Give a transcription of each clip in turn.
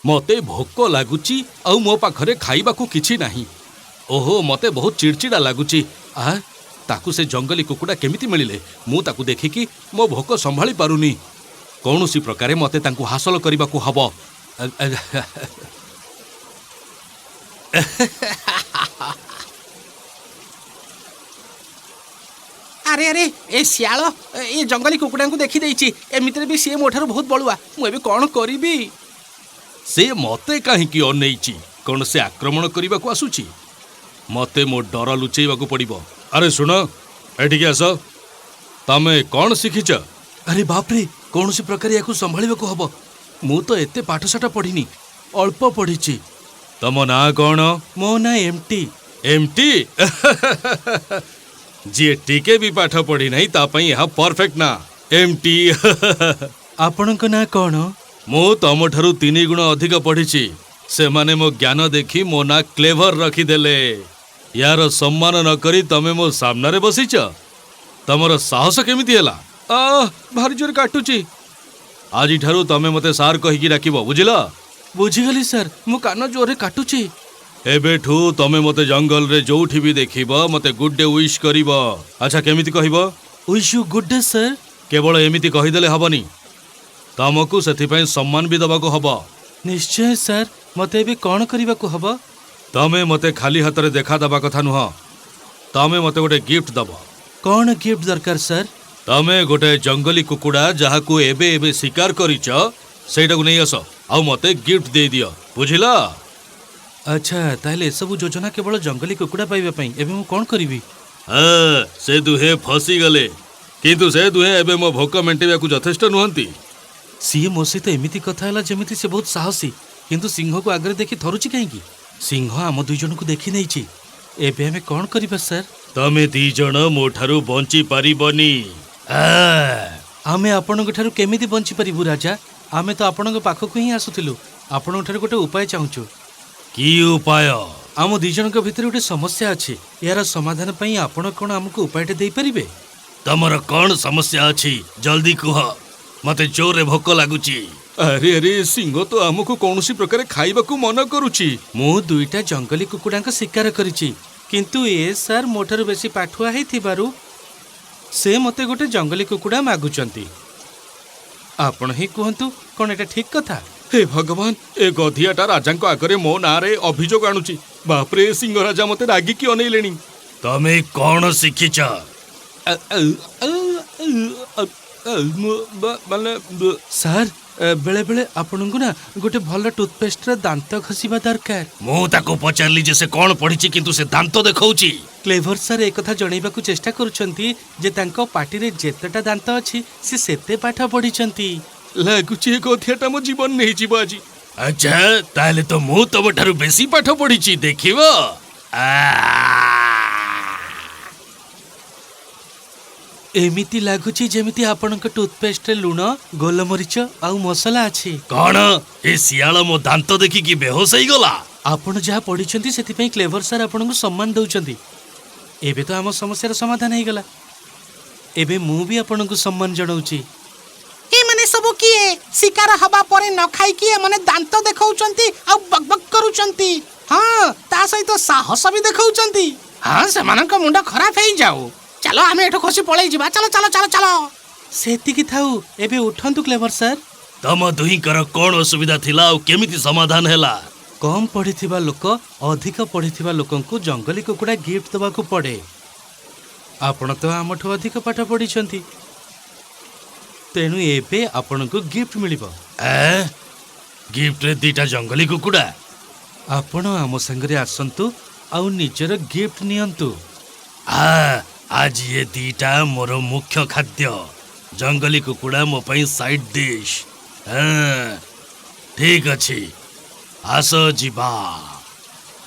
ମତେ ଭୋକ ଲାଗୁଚି ଆଉ ମୋ ପାଖରେ ଖାଇବାକୁ କିଛି ନାହିଁ। ଓହୋ, ମତେ ବହୁତ ଚିଡ଼ଚିଡ଼ା ଲାଗୁଚି। ଆଃ, ତାକୁ ସେ ଜଙ୍ଗଲୀ କୁକୁଡ଼ା କେମିତି ମିଳିଲେ? ମୁଁ ତାକୁ ଦେଖିକି ମୋ ଭୋକ ସମ୍ଭାଳି ପାରୁନି। କୌଣସି ପ୍ରକାରେ ମତେ ତାଙ୍କୁ ହାସଲ କରିବାକୁ ହବ। ଆରେ ଆରେ, ଏ ଶିଆଳ ଏ ଜଙ୍ଗଲୀ କୁକୁଡ଼ାଙ୍କୁ ଦେଖିଦେଇଛି। ଏମିତିରେ ବି ସିଏ ମୋ ଠାରୁ ବହୁତ ବଳୁଆ। ମୁଁ ଏବେ କ'ଣ କରିବି? ସେ ମତେ କାହିଁକି ଅନେଇଛି? କ'ଣ ସେ ଆକ୍ରମଣ କରିବାକୁ ଆସୁଛି? ମତେ ମୋ ଡର ଲୁଚେଇବାକୁ ପଡ଼ିବ। ଆରେ ଶୁଣ, ଏଠିକି ଆସ। ତମେ କ'ଣ ଶିଖିଛ? ଆରେ ବାପରେ, କୌଣସି ପ୍ରକାରେ ୟାକୁ ସମ୍ଭାଳିବାକୁ ହବ। ମୁଁ ତ ଏତେ ପାଠଶାଠ ପଢ଼ିନି, ଅଳ୍ପ ପଢ଼ିଛି। ତମ ନାଁ କ'ଣ? ମୋ ନାଁ ଏମ୍ଟି। ଏମ୍ଟି? ଯିଏ ଟିକେ ବି ପାଠ ପଢ଼ିନାହିଁ ତା ପାଇଁ ଏହା ପରଫେକ୍ଟ ନାଁ, ଏମ୍ଟି। ଆପଣଙ୍କ ନାଁ କ'ଣ? ମୁଁ ତମଠାରୁ 3 ଗୁଣ ଅଧିକ ପଢ଼ିଛି। ସେମାନେ ମୋ ଜ୍ଞାନ ଦେଖି ମୋ ନାଁ କ୍ଲେଭର ରଖିଦେଲେ। ୟାର ସମ୍ମାନ ନ କରି ତମେ ମୋ ସାମ୍ନାରେ ବସିଛ, ତମର ସାହସ କେମିତି ହେଲା? ଆଃ, ଭାରି ଜୋରେ କାଟୁଛି। ଆଜିଠାରୁ ତମେ ମୋତେ ସାର୍ କହିକି ଡାକିବ, ବୁଝିଲ? ବୁଝିଗଲି ସାର୍, ମୋ କାନ ଜୋରରେ କାଟୁଛି। ଏବେଠୁ ତମେ ମୋତେ ଜଙ୍ଗଲରେ ଯୋଉଠି ବି ଦେଖିବ ମୋତେ ଗୁଡ୍ ଡେ ୱିଶ୍ କରିବ। ଆଚ୍ଛା, କେମିତି କହିବ? Wish you good day sir. କେବଳ ଏମିତି କହିଦେଲେ ହବନି, ତମକୁ ସେଥିପାଇଁ ସମ୍ମାନ ବି ଦବାକୁ ହବ। ନିଶ୍ଚୟ ସାର୍। ମୋତେ ଏବେ କ'ଣ କରିବାକୁ ହବ? ତମେ ମୋତେ ଖାଲି ହାତରେ ଦେଖା ଦବା କଥା ନୁହଁ, ତମେ ମୋତେ ଗୋଟେ ଗିଫ୍ଟ ଦବ। କ'ଣ ଗିଫ୍ଟ ଦରକାର ସାର୍? ତମେ ଗୋଟେ ଜଙ୍ଗଲୀ କୁକୁଡ଼ା ଯାହାକୁ ଏବେ ଏବେ ଶିକାର କରିଛ, ସେଇଟାକୁ ନେଇ ଆସ ଆଉ ମୋତେ ଗିଫ୍ଟ ଦେଇଦିଅ, ବୁଝିଲ? ଆଚ୍ଛା, ତାହେଲେ ଏସବୁ ଯୋଜନା କେବଳ ଜଙ୍ଗଲୀ କୁକୁଡ଼ା ପାଇବା ପାଇଁ। ଏବେ ମୁଁ କ'ଣ କରିବି? ହଁ, ସେ ଦୁହେଁ ଫସିଗଲେ, କିନ୍ତୁ ସେ ଦୁହେଁ ଏବେ ମୋ ଭୋକ ମେଣ୍ଟେଇବାକୁ ଯଥେଷ୍ଟ ନୁହନ୍ତି। ସିଏ ମୋ ସହିତ ଏମିତି କଥା ହେଲା ଯେମିତି ସେ ବହୁତ ସାହସୀ, କିନ୍ତୁ ସିଂହକୁ ଆଗରେ ଦେଖି ଥରୁଛି କାହିଁକି? ସିଂହ ଆମ ଦୁଇ ଜଣଙ୍କୁ ଦେଖି ନେଇଛି। ଏବେ ଆମେ କ'ଣ କରିବା ସାର୍? ତମେ ଦି ଜଣ ମୋ ଠାରୁ ବଞ୍ଚି ପାରିବନି। ଆମେ ଆପଣଙ୍କ ଠାରୁ କେମିତି ବଞ୍ଚିପାରିବୁ ରାଜା? ଆମେ ତ ଆପଣଙ୍କ ପାଖକୁ ହିଁ ଆସୁଥିଲୁ। ଆପଣଙ୍କ ଠାରୁ ଗୋଟେ ଉପାୟ ଚାହୁଁଛୁ। କି ଉପାୟ? ଆମ ଦି ଜଣଙ୍କ ଭିତରେ ଗୋଟେ ସମସ୍ୟା ଅଛି। ଏହାର ସମାଧାନ ପାଇଁ ଆପଣ କ'ଣ ଆମକୁ ଉପାୟଟା ଦେଇପାରିବେ? ତମର କ'ଣ ସମସ୍ୟା ଅଛି ଜଲ୍ଦି କୁହ, ମତେ ଜୋରରେ ଭୋକ ଲାଗୁଛି। ଆରେ ଆରେ, ସିଂହ ତ ଆମକୁ କୌଣସି ପ୍ରକାରେ ଖାଇବାକୁ ମନ କରୁଛି। ମୁଁ ଦୁଇଟା ଜଙ୍ଗଲୀ କୁକୁଡ଼ାଙ୍କ ଶିକାର କରିଛି, କିନ୍ତୁ ଏ ସାର୍ ମୋ ଠାରୁ ବେଶୀ ପାଠୁଆ ହେଇଥିବାରୁ ସେ ମୋତେ ଗୋଟେ ଜଙ୍ଗଲୀ କୁକୁଡ଼ା ମାଗୁଛନ୍ତି। ଆପଣ ହିଁ କୁହନ୍ତୁ, କ'ଣ ଏଇଟା ଠିକ୍ କଥା? ହେ ଭଗବାନ, ଏ ଗଧିଆଟା ରାଜାଙ୍କ ଆଗରେ ମୋ ନାଁରେ ଅଭିଯୋଗ ଆଣୁଛି। ବାପରେ, ସିଂହ ରାଜା ମତେ ରାଗିକି ଅନେଇଲେଣି। ତମେ କ'ଣ ଶିଖିଛ? ମାନେ ସାର୍, ବେଳେବେଳେ ଆପଣଙ୍କୁ ନା ଗୋଟେ ଭଲ ଟୁଥପେଷ୍ଟର ଦାନ୍ତ ଘଷିବା ଦରକାର। ମୁଁ ତାକୁ ପଚାରିଲି ଯେ ସେ କ'ଣ ପଢିଛି, କିନ୍ତୁ ସେ ଦାନ୍ତ ଦେଖାଉଛି। କ୍ଲେଭର ସାର୍ ଏକଥା ଜଣେଇବାକୁ ଚେଷ୍ଟା କରୁଛନ୍ତି ଯେ ତାଙ୍କ ପାଟିରେ ଯେତେଟା ଦାନ୍ତ ଅଛି ସେ ସେତେ ପାଠ ପଢିଛନ୍ତି। ଲାଗୁଛି ଏ ଗଧିଆଟା ମୋ ଜୀବନ ନେଇଯିବ ଆଜି। ଆଚ୍ଛା, ତାହେଲେ ତ ମୁଁ ତମ ଠାରୁ ବେଶୀ ପାଠ ପଢିଛି, ଦେଖିବ। ଏମିତି ଲାଗୁଛି ଯେମିତି ଆପଣଙ୍କ ଟୁଥପେଷ୍ଟରେ ଲୁଣ, ଗୋଲମରିଚ ଆଉ ମସଲା ଅଛି। କ'ଣ ଏ ଶିଆଳ ମୋ ଦାନ୍ତ ଦେଖିକି ବେହୋସ ହେଇଗଲା? ଆପଣ ଯାହା ପଢିଛନ୍ତି ସେଥିପାଇଁ କ୍ଲେଭର ସାର୍ ଆପଣଙ୍କୁ ସମ୍ମାନ ଦେଉଛନ୍ତି। ଏବେ ତ ଆମ ସମସ୍ୟାର ସମାଧାନ ହେଇଗଲା। ଏବେ ମୁଁ ବି ଆପଣଙ୍କୁ ସମ୍ମାନ ଜଣାଉଛି। ଏମାନେ ସବୁ କିଏ? ଶିକାର ହବା ପରେ ନ ଖାଇକି ଏମାନେ ଦାନ୍ତ ଦେଖାଉଛନ୍ତି ଆଉ ବକ୍ ବକ୍ କରୁଛନ୍ତି। ହଁ, ତା ସହିତ ସାହସ ବି ଦେଖାଉଛନ୍ତି। ହଁ, ସେମାନଙ୍କ ମୁଣ୍ଡ ଖରାପ ହେଇଯାଉ। ଚାଲ, ଆମେ ଏଠୁ ଖସି ପଳେଇ ଯିବା। ଚାଲ ଚାଲ ଚାଲ ଚାଲ। ସେତିକି ଥାଉ, ଏବେ ଉଠନ୍ତୁ କ୍ଲେଭର ସାର୍। ତମ ଦୁହିଁଙ୍କର କ'ଣ ଅସୁବିଧା ଥିଲା ଆଉ କେମିତି ସମାଧାନ ହେଲା? କମ୍ ପଢ଼ିଥିବା ଲୋକ ଅଧିକ ପଢ଼ିଥିବା ଲୋକଙ୍କୁ ଜଙ୍ଗଲୀ କୁକୁଡ଼ା ଗିଫ୍ଟ ଦେବାକୁ ପଡ଼େ। ଆପଣ ତ ଆମଠୁ ଅଧିକ ପାଠ ପଢ଼ିଛନ୍ତି, ତେଣୁ ଏବେ ଆପଣଙ୍କୁ ଗିଫ୍ଟ ମିଳିବ। ଗିଫ୍ଟରେ ଦିଟା ଜଙ୍ଗଲୀ କୁକୁଡ଼ା? ଆପଣ ଆମ ସାଙ୍ଗରେ ଆସନ୍ତୁ ଆଉ ନିଜର ଗିଫ୍ଟ ନିଅନ୍ତୁ। ଆଜି ଏ ଦିଟା ମୋର ମୁଖ୍ୟ ଖାଦ୍ୟ, ଜଙ୍ଗଲୀ କୁକୁଡ଼ା ମୋ ପାଇଁ ସାଇଡ୍ ଡିଶ୍। ଠିକ୍ ଅଛି, ଆସ ଯିବା।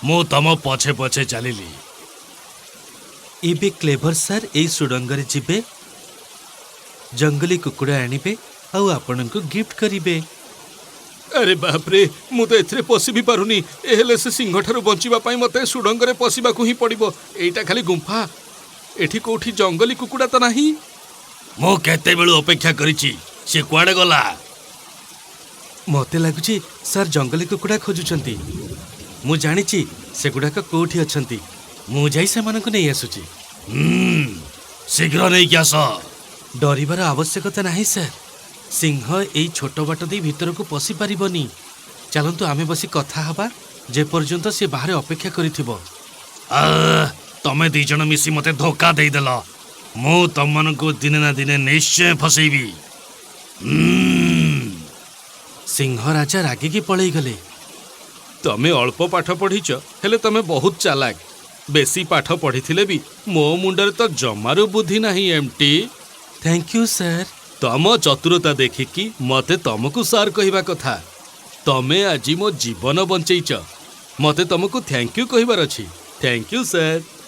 ମୁଁ ତମ ପଛେ ପଛେ ଚାଲିଲି। ଏବେ କ୍ଲେଭର ସାର୍ ଏଇ ସୁଡ଼ଙ୍ଗରେ ଯିବେ, ଜଙ୍ଗଲୀ କୁକୁଡ଼ା ଆଣିବେ ଆଉ ଆପଣଙ୍କୁ ଗିଫ୍ଟ କରିବେ। ଆରେ ବାପରେ, ମୁଁ ତ ଏଥିରେ ପଶି ବି ପାରୁନି। ଏ ହେଲେ ସେ ସିଂହଠାରୁ ବଞ୍ଚିବା ପାଇଁ ମୋତେ ସୁଡ଼ଙ୍ଗରେ ପଶିବାକୁ ହିଁ ପଡ଼ିବ। ଏଇଟା ଖାଲି ଗୁମ୍ଫା, ଏଠି କୋଉଠି ଜଙ୍ଗଲୀ କୁକୁଡ଼ା ତ ନାହିଁ। ମୁଁ କେତେବେଳୁ ଅପେକ୍ଷା କରିଛି, ସେ କୁଆଡ଼େ ଗଲା? ମୋତେ ଲାଗୁଛି ସାର୍ ଜଙ୍ଗଲୀ କୁକୁଡ଼ା ଖୋଜୁଛନ୍ତି। ମୁଁ ଜାଣିଛି ସେଗୁଡ଼ାକ କୋଉଠି ଅଛନ୍ତି। ମୁଁ ଯାଇ ସେମାନଙ୍କୁ ନେଇ ଆସୁଛି। ଶୀଘ୍ର ନେଇକି ଆସ। ଡରିବାର ଆବଶ୍ୟକତା ନାହିଁ ସାର୍। ସିଂହ ଏଇ ଛୋଟ ବାଟ ଦେଇ ଭିତରକୁ ପଶି ପାରିବନି। ଚାଲନ୍ତୁ ଆମେ ବସି କଥା ହବା, ଯେପର୍ଯ୍ୟନ୍ତ ସେ ବାହାରେ ଅପେକ୍ଷା କରିଥିବ। ତମେ ଦି ଜଣ ମିଶି ମତେ ଧୋକା ଦେଇଦେଲ। ମୁଁ ତମମାନଙ୍କୁ ଦିନେ ନା ଦିନେ ନିଶ୍ଚୟ ଫସେଇବି। ସିଂହ ରାଜା ରାଗିକି ପଳେଇଗଲେ। ତମେ ଅଳ୍ପ ପାଠ ପଢ଼ିଛ, ହେଲେ ତମେ ବହୁତ ଚାଲାକ। ବେଶି ପାଠ ପଢ଼ିଥିଲେ ବି ମୋ ମୁଣ୍ଡରେ ତ ଜମାରୁ ବୁଦ୍ଧି ନାହିଁ, ଏମ୍‌ଟି। Thank you sir. ତମ ଚତୁରତା ଦେଖିକି ମତେ ତମକୁ ସାର୍ କହିବା କଥା। ତମେ ଆଜି ମୋ ଜୀବନ ବଞ୍ଚେଇଚ, ମତେ ତମକୁ thank you କହିବାର ଅଛି। Thank you, sir!